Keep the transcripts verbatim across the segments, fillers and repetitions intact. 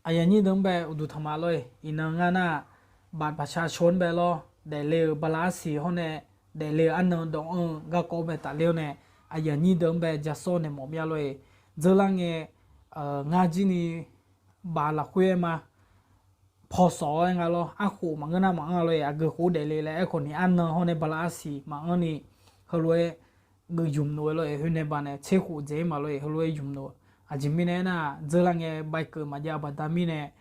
Aqyuif aqnyir deuq-anr bae uqduq tanq ma lor-eq. Iqnan ngar nar-aq, บัตรประชาชน bae lawr, daefle-euq bala arsiq hawr nae, daefle-euq arnan dawv-anr-eu garkawv bae tafler-awr nae, aqyuif aqnyir deuq-anr bae ja sawr naeq mawf mir-a lor-eq. Dzeurlar ngae, ngar jir ni baf lafkhoer-aer ma, paw sawq-awr-aer nga lawr, arkhof maqngeur nar maqanr-a lor-eq, aqgeu khof daefle laer aerkhawf ni arnan hawr nae bala arsiq maqanr ni, heulof-aer geuf ymq luf-eu lor-eq, khoer nae baqnae tser khof dzaeq-ir ma lor-eq, heulof-aer ymq luf-eu. Aqjeq mirnae aernar-aq, dzeurlar ngae bae keuv maqjav baqda mirnae,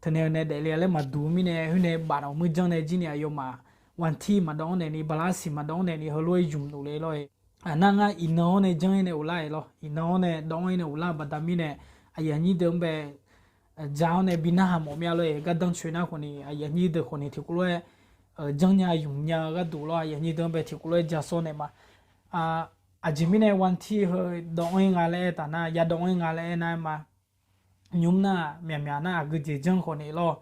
teunae-eu nae daefle-a laer maqduq mirnae, khoer nae baf-awq muir janr nae jir ni aqyawfmaf วันที่ maqdawv-anr naeq ni, bala arsiq maqdawv-anr naeq ni, heulof-aer ymq luf le lor-eq. Aqnar ngar iqnan hawr nae janr-ir nae uvlar-eq lawr, iqnan hawr nae dawv-anr-ir nae uvlar-eu baqda mirnae, aqyuif aqnyir deuq-anr bae ja-awr nae bi narhaq mawf mir-a lor-eq. Gardanr coeq nar khawf ni, aqyuif aqnyir deuq khawf ni tiqkawv lof-aer janrnya ymq nya-eu gharduq lawr, aqyuif aqnyir deuq-anr bae tiqkawv lof-aer ja sawr naeq ma. Aqjeq mirnae วันที่ heu dawv-anr-ir nga laer aer taf nar, ya dawv-anr-ir nga laer aer nar-aer ma. Nymr nar-aq, myaqmyaq nar aqgeu jeq janr khawf ni lawr,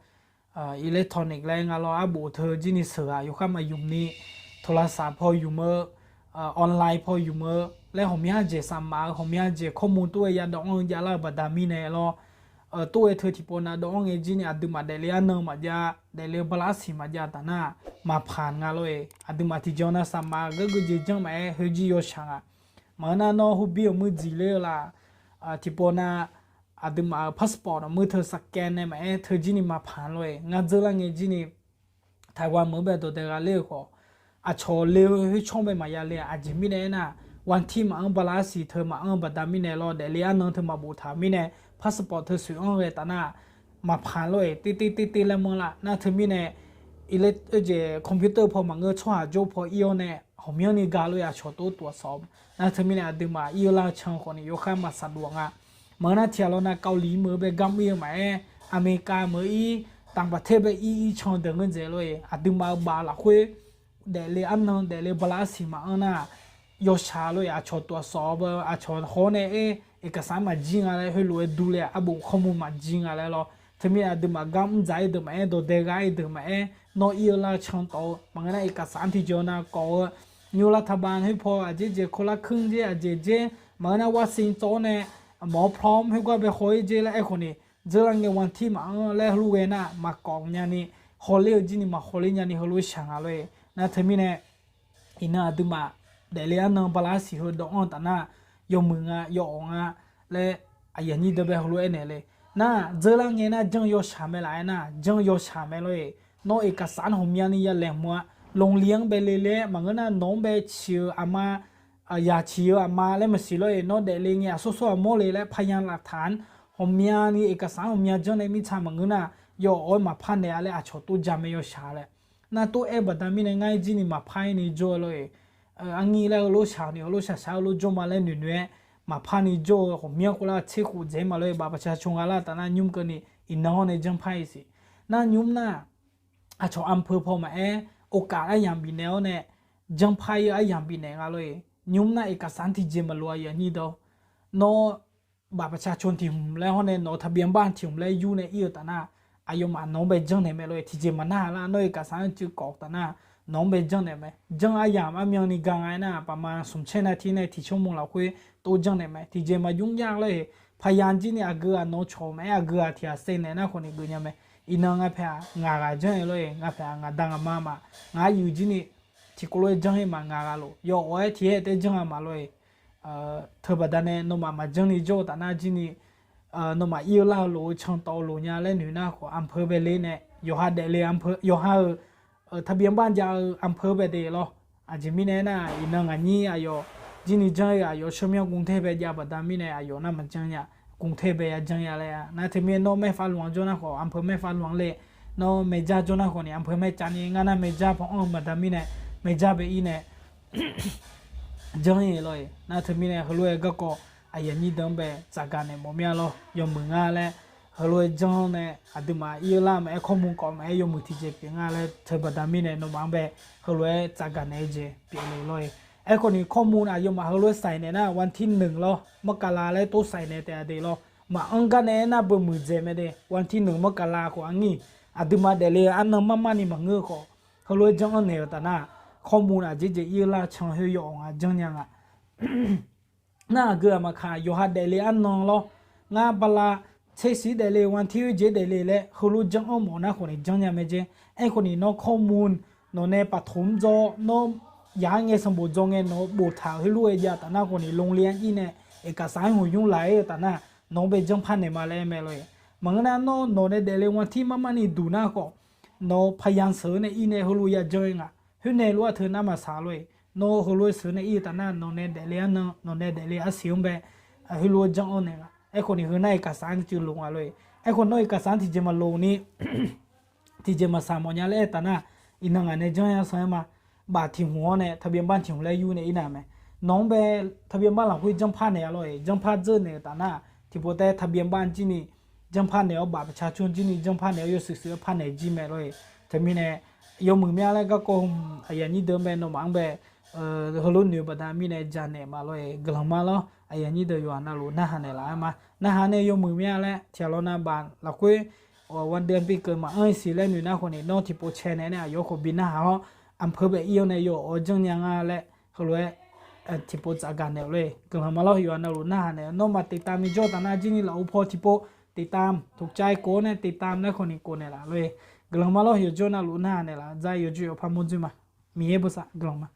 electronic laer nga lawr, arbof teu jir ni sheuqghaq yawkhar maqymq ni, โทรศัพท์ paw ymq-eu, online paw ymq-eu laer ghawqmya jeq safmaf-eu, ghawqmya jeq ข้อมูล tov-aer ya dawv-anr-eu javlar-eu baqda mirnae lawr, tov-aer teu tiqpov nav dawv-anr ngae jir ni aqduimaf daefle arnan maqjav, daefle-eu bala arsiq maqjav taf nar, maqpanq nga lor-eq. Aqduimaf tiqjeq nav safmaf-eu ghargeu jeq janr maqaer, khoer jir yawshaq nga. Maqngeur nar nawr เครื่องบิน awq muir dziqler-eu laf, tiqpov nav aqduimaf-euq passport awq muir teu scan nae maqaer, teu jir ni maqpanq lor-eq. Ngar dzeurlar ngae jir ni Taiwan meuq-anr bae dawqdae gha ler-euq khawf, aqcawq le-eu khoer tsawr bae maqya le-aq. Aqjeq mirnae aernar-aq, วันที่ maqanr, bala arsiq teu maqanr-eu baqda mirnae lawr, daefle arnan teu maqboftaq mirnae, passport teu soeq-anr ghae taf nar, maqpanq lor-eq. Tirtir tirtir laer manr lar nar teumirnae, jeq computer paw maqngeur tsawrhaq jawr paw ir-awr nae ghawqmyanrni ga lor-eq. Aqcawq tov tawf sawq nar teumirnae aqduimaf ir-eu lar-eu can khawf ni yawkhar maqsaqdov-aq nga. Maqngeur nar tiqghaq lawr nav เกาหลี meuq-eu bae gar mr-ir-eu maqaer, America meuq-ir, ต่างประเทศ bae ir ir can deuq ngeur dzaeq lor-eq. Aqduimaf-euq baf lafkhoer daefle arnan daefle bala arsiq maqanr nar, yawshaq lor-eq. Aqcawq tawf sawq-eu aqcawq hawr nae aer, เอกสาร maqjir nga laer heulof-aer durle-aq, arbof ข้อมูล maqjir nga laer lawr. Teumirnae aqduimaf gar mr dzaq-ir deuq maqaer, dawqdae gha-ir deuq maqaer, nawr ir-eu lar-eu can tawf-eu maqngeur nar เอกสาร tiqjeq nav kawf-eu, nymr lar taqbaq khoer paw aqjeq jeq คนละครึ่ง jer aqjeq jer, maqngeur nar วัคซีน tsawv-awr nae หมอพร้อม khoergar bae haw-ir jer laer aerkhawf ni, dzeurlar ngae วันที่ maqanr laer heulof ghae nar maqkawf nyani, hawler-eu jir ni maqhawler nyani heulof shaq nga lor-eq. Nar teumirnae iqnan aqduimaf daefle arnan bala arsiq heu dawv-anr taf nar, yawmuiq nga yawawq nga laer aqyuif aqnyir deuq bae heulof-aer naeq le. Nar dzeurlar ngae nar janr yawshaq mae laf-aer nar, janr yawshaq mae lor-eq. Nawr เอกสาร ghawqmyani ya laeqhmq-a, โรงเรียน-anr bae le laer maqngeur nar nawq-anr bae ciq-eu aqma, yaq ciq-eu aqma laer maqsiq lor-eq. Nawr daefle ngae aqsawr sawr-aq mawrle laer พยานหลักฐาน ghawqmyani เอกสาร ghawqmya janr nae mirtsa maqngeur nar, yawawq-aer maqpar naeq-a laer aqcawq tov ja mae yawshaq laer. Nar tov aer baqda mirnae ngar-ir jir ni maqpar-ir ni jawr-eu lor-eq. Arngir laer heulof shaq ni heulof shaq shaq heulof jawr ma laer noeqnoeq-aer, maqpar ni jawr-eu ghawqmyanr khof lar tser khof dzaeq-ir ma lor-eq. บัตรประชาชน gha lar taf nar nymr keuvni iqnan hawr nae janrpar-ir siq. Nar nymr nar, aqcawq อำเภอ paw maqaer, โอกาส aryamq bifnaeq-awr nae, janrpar-ir-eu aryamq bifnaeq nga lor-eq. Nymr nar เอกสาร tiqjeq maqlof-a aqnyir dawq. Nawr บัตรประชาชน tiq hmq laer hawr nae nawq-eu ทะเบียนบ้าน tiq hmq laer yur nae ir-eu taf nar, aqyawfmaf nawq-anr bae janrnaeq mae lor-eq. Tiqjeq maqnar lar nawr เอกสาร cuiv kawf taf nar, nawq-anr bae janrnaeq mae. Janr aryamq armyanni ga nga-aer nar, ประมาณ smq caer nae tir nae tiq tser mq lafkhoer tov janrnaeq mae. Tiqjeq maqjmr jav lor-eq. พยาน jir ni aqgeu-aq nawq-eu cawq maqaer, aqgeu-aq tiq ghaq saev naeq nar khawf ni geuf nya mae. Iqnan nga paeq-aq ngaq ghaq janr-aer lor-eq. Nga paeq-aq ngaq da ngaq ma ma, ngaq-aer yuif jir ni tiqkawv lof-aer janr-ir ma ngaq ghaq lof. Yawawq-aer tiq aer taef-aer janr-a ma lor-eq. Teubaqda nae nawmaf maqjanr ni jawr-eu taf nar jir ni, nawmaf ir-eu lar-eu lof-eu can tawv-eu lof nya laer noeq nar khawf, อำเภอ bae le nae yawqha daefle, yawqha-euq ทะเบียนบ้าน jav-eu อำเภอ bae de lawr. Aqjeq mirnae aernar, iqnan ngaq nyir aqyawf jir ni janr-ir-eu aqyawf shawrmyanr กรุงเทพ bae jav baqda mirnae aqyawf nar maqjanr nya, กรุงเทพ bae ya janr ya laer-a. Nar teumirnae nawr แม่ฟ้าหลวง jawr nar khawf อำเภอ แม่ฟ้าหลวง le, nawr แม่สอด jawr nar khawf ni อำเภอ แม่จัน ni, ngar nar แม่สอด paw anr-eu baqda mirnae แม่สอด bae ir nae janr-ir lor-eq. Nar teumirnae heulof-aer garkawv aqyuif aqnyir deuq-anr bae tsafgaq naeq mawf mir-a lawr. Yawmuiq nga laer heulof-aer janr nae aqduimaf ir-eu lar maqaer, ข้อมูล kawv maqaer, yawmuiq tiqjeq pyeuf nga laer teubaqda mirnae nawmaf-anr bae heulof-aer tsafgaq naeq-eu jeq pyeuf le lor-eq. Aerkhawf ni ข้อมูล aqyawfmaf heulof-aer saeq naeq nar, วันที่หนึ่ง lawr, มกรา laer tov saeq naeq taef-a de lawr. Maqanr gar nae aernar beu muiqdzaeq mae de, วันที่หนึ่ง มกรา khawf arngir aqduimaf daefle arnan marmar ni maqngeur khawf, heulof-aer janr anr naeq-euq taf nar, ข้อมูล aqjeq jeq ir-eu lar can khoer yawawq nga janr nya nga. Nar aqgeu aqmaqkaq yawqha daefle arnan lawr, ngar bala tser siq daefle, วันที่ jeq daefle laer heulof janr-anr mawf nar khawf ni janrnya mae jeq. Aerkhawf ni nawr ข้อมูล nawq nae ประถม dzaw, nawr yaq-anr ngae sanqbof dzaw ngae nawq-eu boftaq-euq heulof-aer jav taf nar khawf ni โรงเรียน-anr ir nae เอกสาร-anr hmq nymr laf-ir-eu taf nar nawq-anr bae janrpar naeq ma laer aer mae lor-eq. Maqngeur nar nawr nawq nae daefle วันที่ mar mar ni duq nar khawf, nawq พยาน sheuq-eu nae ir nae heulof ya janr-ir nga. Khoer nae lof-aer teu nar maqsaq lor-eq. Nawr heulof-aer sheuq nae ir-eu taf nar nawq nae daefle arnan, nawq nae daefle arsiq-anr bae heulof-aer janr-awr nae nga. Aerkhawf ni heu nar เอกสาร-anr cuiv loq nga lor-eq. Aerkhawf nawr เอกสาร-anr tiqjeq maqloq ni tiqjeq maqsaq mawfnya laer aer taf nar, iqnan ngaq nae janr-aer sanr-aer ma. Baf tiq hmq-awr nae ทะเบียนบ้าน tiq hmq laer yur nae ir nar mae. Nawq-anr bae ทะเบียนบ้าน lafkhoer janrpar naeq-a lor-eq. Janrpar dzeur naeq-eu taf nar tiqpov taef ทะเบียนบ้าน jir ni janrpar naeq-awr, บัตรประชาชน jir ni janrpar naeq-awr, yawshuif shuif-aer par naeq jir mae lor-eq. Teumirnae yawmuiq mya laer garkawv hmq aqyuif aqnyir deuq-anr bae nawmaf-anr bae heulof noeq-eu baqda mirnae janaeq ma lor-eq. Guiqlanq ma lor. Aqyuif aqnyir deuq yawqha navluf narhaq naeqlaf-aer ma. Narhaq nae yawmuiq mya laer tiqghaq lawr navbaf lafkhoer วันเดือนปีเกิด maqanr-ir siq laer noeq nar khawf ni nawr tiqpov cae nae nae aqyawf khawf bi narhaq-awr, อำเภอ bae ir-awr nae yawf-awr janrnya nga laer heulof-aer tiqpov tsafgaq naeq-eu lor-eq. Guiqlanq ma lor. Yawqha navluf narhaq naeq-awr nawmaf ติดตาม ni jawr taf nar jir ni lafov paw tiqpov ติดตาม, ถูกใจ khof-awr nae ติดตาม laer khawf ni khof naeqlaf lor-eq. Guiqlanq ma lor. Yawqjawr navluf narhaq naeqlaf, dzar yawqjawr yawqpar mawrdzoer ma. Miqyaer bosav guiqlanq ma.